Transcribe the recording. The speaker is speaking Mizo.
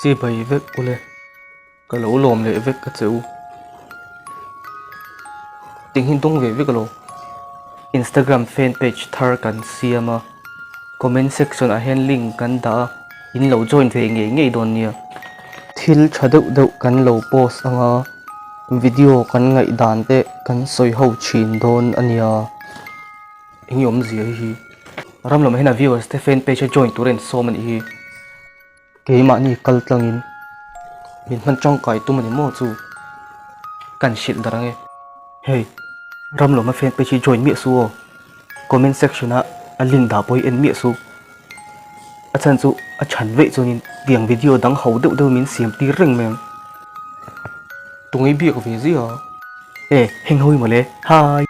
Chibai vek ule, ka lo lawm leh vek a che u. Ting hi dawng ve vek alo. Instagram fan page thar kan siam a, comment section ah hian link kan dah a, in lo join ve ngei ngei dawn nia. Thil tha deuh deuh kan lo post anga video kan ngaihdan te kan sawi ho thin dawn a nia. Eng awmzia hi hi ram lamah hian a viewers te fan page a join tur a insawm a nih hi. Keimahni kal tlangin min hman tangkai tum a ni maw chu kan hrilh darh ang e. Hei ram lawma fan page hi join miah suh aw, comment section a a link dah pawh hi en miah suh. A chhan chu a chhan veih chuanin tiang video dang ho deuh deuh min siam tir reng mai ang. Tunge biak ve zia a? E heng ho hi mawle hi.